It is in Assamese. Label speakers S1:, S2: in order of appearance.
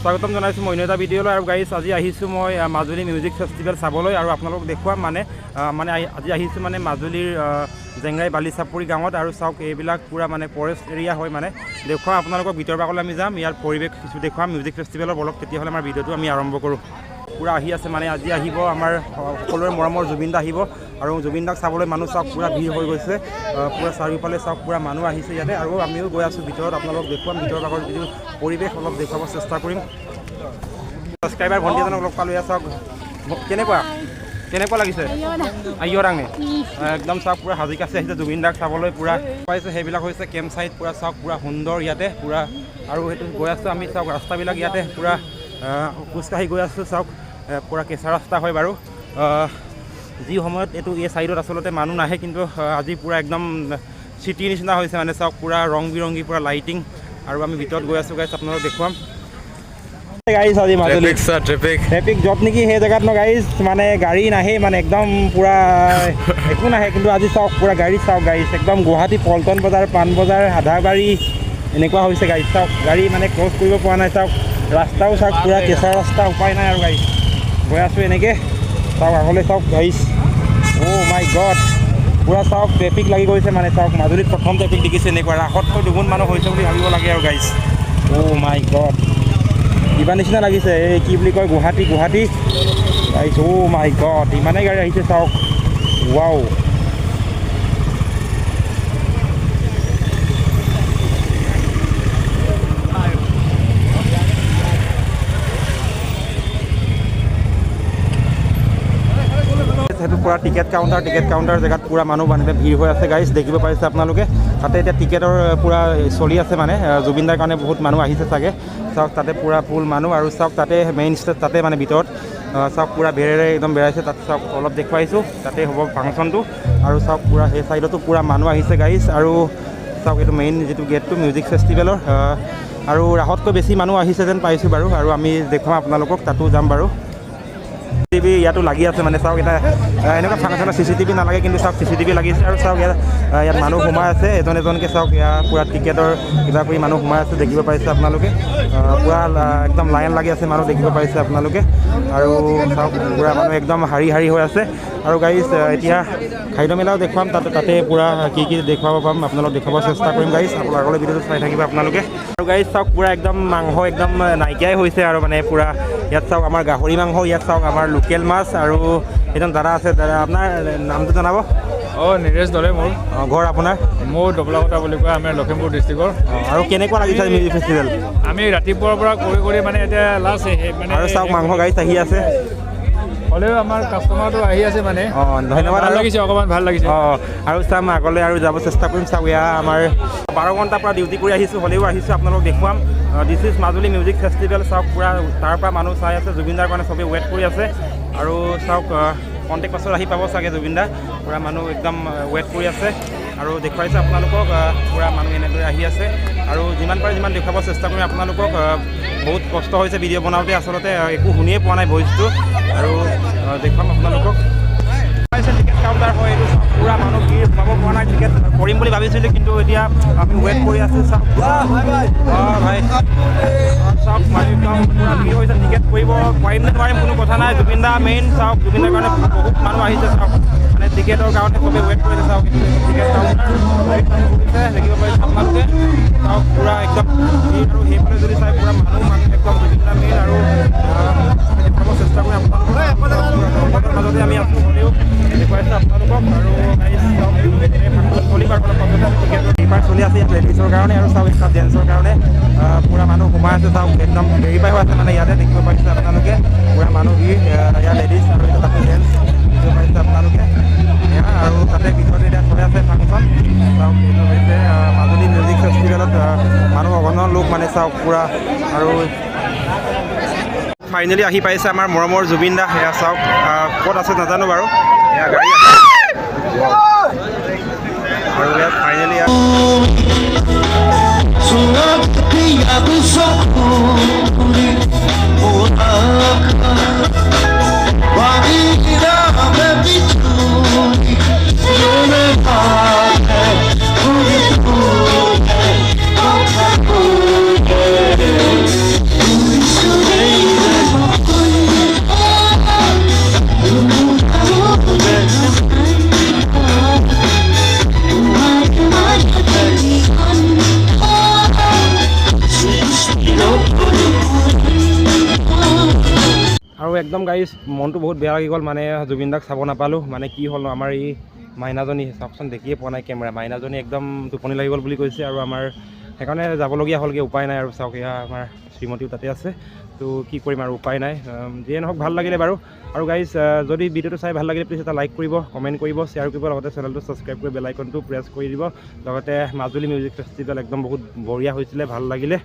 S1: স্বাগতম জনাইছোঁ মই অন্য এটা ভিডিঅ'লৈ। আৰু গাইজ, আজি আহিছোঁ মই মাজুলী মিউজিক ফেষ্টিভেল চাবলৈ আৰু আপোনালোকক দেখুৱাম। মানে মানে আজি আহিছোঁ মানে মাজুলীৰ জেংৰাই বালিচাপৰি গাঁৱত। আৰু চাওক, এইবিলাক পূৰা মানে ফৰেষ্ট এৰিয়া হয়। মানে দেখুৱাম আপোনালোকক, ভিতৰ ভাগলৈ আমি যাম, ইয়াৰ পৰিৱেশ কিছু দেখুৱাম মিউজিক ফেষ্টিভেলৰ। বলক তেতিয়াহ'লে আমাৰ ভিডিঅ'টো আমি আৰম্ভ কৰোঁ। পূৰা আহি আছে, মানে আজি আহিব আমাৰ সকলোৰে মৰমৰ জুবিন দা আহিব। আৰু জুবিন দাক চাবলৈ মানুহ চাওক পূৰা ভিৰ হৈ গৈছে। পূৰা চাৰিওফালে চাওক পূৰা মানুহ আহিছে ইয়াতে। আৰু আমিও গৈ আছোঁ ভিতৰত, আপোনালোকক দেখুৱাম ভিতৰৰ ভাগৰ যিটো পৰিৱেশ অলপ দেখুৱাব চেষ্টা কৰিম। ছাবস্ক্ৰাইবাৰ ভণ্টি এজনক লগ পালোঁ। ইয়াত চাওক, কেনেকুৱা কেনেকুৱা লাগিছে? আইয়ৰাঙে একদম চাওক পূৰা সাজি কাচি আহিছে জুবিন দাক চাবলৈ পূৰা পাইছে। সেইবিলাক হৈছে কেম্প চাইট। পূৰা চাওক পূৰা সুন্দৰ ইয়াতে পূৰা। আৰু সেইটো গৈ আছোঁ আমি, চাওক ৰাস্তাবিলাক ইয়াতে পূৰা খোজকাঢ়ি গৈ আছোঁ। চাওক পূৰা কেঁচা ৰাস্তা হয় বাৰু। যি সময়ত এইটো এই চাইডত আচলতে মানুহ নাহে, কিন্তু আজি পূৰা একদম চিটিৰ নিচিনা হৈছে। মানে চাওক পূৰা ৰং বিৰঙী পূৰা লাইটিং। আৰু আমি ভিতৰত গৈ আছোঁ গাইজ, আপোনালোক দেখুৱাম গাইজ আজি মাজুলী
S2: ট্ৰেফিক
S1: ট্ৰেফিক য'ত নেকি সেই জেগাত ন গাইজ, মানে গাড়ী নাহেই, মানে একদম পূৰা একো নাহে। কিন্তু আজি চাওক পূৰা গাড়ী, চাওক গাড়ী একদম গুৱাহাটী পল্টন বজাৰ, পাণবজাৰ, আধাবাৰী এনেকুৱা হৈছে গাড়ী। চাওক গাড়ী মানে ক্ৰছ কৰিব পৰা নাই। চাওক ৰাস্তাও চাওক পূৰা কেঁচা ৰাস্তা, উপায় নাই। আৰু গাড়ী গৈ আছোঁ এনেকৈ, চাওক আগলৈ চাওক গাড়ী। অ' মাই গড, পূৰা চাওক ট্ৰেফিক লাগি গৈছে। মানে চাওক মাজুলীত প্ৰথম ট্ৰেফিক দেখিছে এনেকুৱা, ৰাসতকৈ দুগুণ মানুহ হৈছে বুলি ভাবিব লাগে। আৰু গাইজ, অ' মাই গড, কিবা নিচিনা লাগিছে, এই কি বুলি কয়, গুৱাহাটী গুৱাহাটী গাইজ। অ' মাই গড, ইমানেই গাড়ী আহিছে চাওক, ৱাও। সেইটো পূৰা টিকেট কাউণ্টাৰ, টিকেট কাউণ্টাৰ জেগাত পূৰা মানুহ মানে ভিৰ হৈ আছে গাইজ, দেখিব পাৰিছে আপোনালোকে। তাতে এতিয়া টিকেটৰ পূৰা চলি আছে, মানে জুবিন দাৰ কাৰণে বহুত মানুহ আহিছে চাগে। চাওক তাতে পূৰা ফুল মানুহ। আৰু চাওক তাতে মেইন ষ্টেজ তাতে মানে ভিতৰত চাওক পূৰা বেৰেৰে একদম বেৰাইছে। তাত চাওক অলপ দেখুৱাইছোঁ, তাতে হ'ব ফাংচনটো। আৰু চাওক পূৰা সেই চাইডতো পূৰা মানুহ আহিছে গাইজ। আৰু চাওক এইটো মেইন যিটো গেটটো মিউজিক ফেষ্টিভেলৰ। আৰু ৰাসতকৈ বেছি মানুহ আহিছে যেন পাইছোঁ বাৰু। আৰু আমি দেখুৱাম আপোনালোকক, তাতো যাম বাৰু। টিভি ইয়াতো লাগি আছে, মানে চাওক এটা এনেকুৱা ফাংচনত চিচিটিভি নালাগে, কিন্তু চাওক চিচিটিভি লাগিছে। আৰু চাওক ইয়াত ইয়াত মানুহ সোমাই আছে এজন এজনকৈ। চাওক ইয়াত পূৰা টিকেটৰ কিবা কৰি মানুহ সোমাই আছে, দেখিব পাৰিছে আপোনালোকে। পূৰা একদম লাইন লাগি আছে মানুহ, দেখিব পাৰিছে আপোনালোকে। আৰু চাওক পূৰা মানুহ একদম শাৰী শাৰী হৈ আছে। আৰু গাইজ, এতিয়া খাদ্য মেলাও দেখুৱাম, তাতে তাতে পূৰা কি কি দেখুৱাব পাম আপোনালোক দেখুৱাব চেষ্টা কৰিম গাইজ। আপোনালোকৰ ভিডিঅ'টো চাই থাকিব আপোনালোকে। আৰু গাইজ চাওক পূৰা একদম মাংস একদম নাইকিয়াই হৈছে। আৰু মানে পূৰা ইয়াত চাওক আমাৰ গাহৰি মাংস, ইয়াত চাওক আমাৰ লোকেল মাছ। আৰু এজন দাদা আছে, দাদা আপোনাৰ নামটো জনাব?
S2: অঁ, নীৰজ দলে মোৰ।
S1: অঁ, ঘৰ আপোনাৰ?
S2: মোৰ দবলাকটা বুলি কয়, আমাৰ লখিমপুৰ ডিষ্ট্ৰিক্টৰ।
S1: অঁ, আৰু কেনেকুৱা লাগিছে মিউজিক ফেষ্টিভেল?
S2: আমি ৰাতিপুৱাৰ পৰা কৰি কৰি মানে এতিয়া লাষ্ট মানে।
S1: আৰু চাওক মাংস গাড়ী আহি আছে।
S2: হ'লেও আমাৰ কাষ্টমাৰটো আহি আছে মানে।
S1: অঁ, ধন্যবাদ।
S2: ভাল লাগিছে, অকণমান ভাল লাগিছে।
S1: অঁ, আৰু চাম আগলৈ আৰু যাব চেষ্টা কৰিম। চাওক এয়া আমাৰ 12 ঘণ্টাৰ পৰা ডিউটি কৰি আহিছোঁ, হ'লেও আহিছোঁ আপোনালোকক দেখুৱাম। This is Majuli music festival. চাওক পূৰা তাৰ পৰা মানুহ চাই আছে, জুবিন দাৰ কাৰণে চবেই ৱেইট কৰি আছে। আৰু চাওক কণ্টেক্ট পাছত আহি পাব চাগে জুবিন দা, পূৰা মানুহ একদম ৱেইট কৰি আছে। আৰু দেখুৱাইছে আপোনালোকক পূৰা মানুহ এনেদৰে আহি আছে। আৰু যিমান পাৰে যিমান দেখুৱাব চেষ্টা কৰিম আপোনালোকক। বহুত কষ্ট হৈছে ভিডিঅ' বনাওঁতে, আচলতে একো শুনিয়ে পোৱা নাই ভইচটো। আৰু দেখুৱাম আপোনালোকক। টিকেট কাউণ্টাৰ হয় এইটো, পূৰা মানুহ ভিৰ, সোমাব পৰা নাই। টিকেট কৰিম বুলি ভাবিছিলোঁ, কিন্তু এতিয়া আমি ৱেইট কৰি আছোঁ। চাওক ভাই, চাওক মানুহ একদম পূৰা ভিৰ হৈছে। টিকেট কৰিব পাৰিম নে নোৱাৰিম কোনো কথা নাই, জুবিন দা মেইন। চাওক জুবিন দাৰ কাৰণে বহুত মানুহ আহিছে। চাওক মানে টিকেটৰ কাৰণে চবেই ৱেইট কৰিছে। চাওক টিকেট কাউণ্টাৰ দেখিব পাৰিছে আপোনালোকে। চাওক পূৰা একদম ভিৰ। আৰু সেইফালে যদি চাই পূৰা মানুহ মানুহ একদম জুবিন দা মেইন। আৰু দেখুৱাব চেষ্টা কৰিম আপোনালোকক, মাজতে আমি আছোঁ হ'লেও দেখুৱাইছোঁ আপোনালোকক। আৰু চলিব আৰু অলপ পাছতে আমি টিকেট ৰিপাৰ চলি আছে ইয়াত লেডিছৰ কাৰণে। আৰু চাওক তাত জেণ্টছৰ কাৰণে পূৰা মানুহ সোমাই আছে। চাওক একদম ভেৰিফাই হৈ আছে, মানে ইয়াতে দেখিব পাৰিছে আপোনালোকে পূৰা মানুহ ভিৰ। ইয়াত লেডিছ আৰু তাতে জেণ্টছ দেখিব পাৰিছে আপোনালোকে। আৰু তাতে ভিতৰতে এতিয়া চলি আছে ফাংচন। চাওক এইটো হৈছে মাজুলী মিউজিক ফেষ্টিভেলত মানুহ অগণন লোক, মানে চাওক পূৰা। আৰু ফাইনেলি আহি পাইছে আমাৰ মৰমৰ জুবিন দা। সেয়া চাওক, ক'ত আছে নাজানো বাৰু, এয়া গাড়ী আছে। আৰু ইয়াত ফাইনেলি ইয়াত একদম গাইজ, মনটো বহুত বেয়া লাগি গ'ল। মানে জুবিন দাক চাব নাপালোঁ। মানে কি হ'ল, আমাৰ এই মাইনাজনী, চাওকচোন, দেখিয়ে পোৱা নাই কেমেৰা, মাইনাজনী একদম টোপনি লাগি গ'ল বুলি কৈছে আৰু আমাৰ সেইকাৰণে যাবলগীয়া হ'লগৈ, উপায় নাই আৰু। চাওক, এয়া আমাৰ শ্ৰীমতীও তাতে আছে। তো কি কৰিম আৰু, উপায় নাই। যিয়ে নহওক, ভাল লাগিলে বাৰু। আৰু গাইজ, যদি ভিডিঅ'টো চাই ভাল লাগিলে প্লিজ এটা লাইক কৰিব, কমেণ্ট কৰিব, শ্বেয়াৰ কৰিব, লগতে চেনেলটো ছাবস্ক্ৰাইব কৰি বেল আইকনটো প্ৰেছ কৰি দিব। লগতে মাজুলী মিউজিক ফেষ্টিভেল একদম বহুত বঢ়িয়া হৈছিলে, ভাল লাগিলে।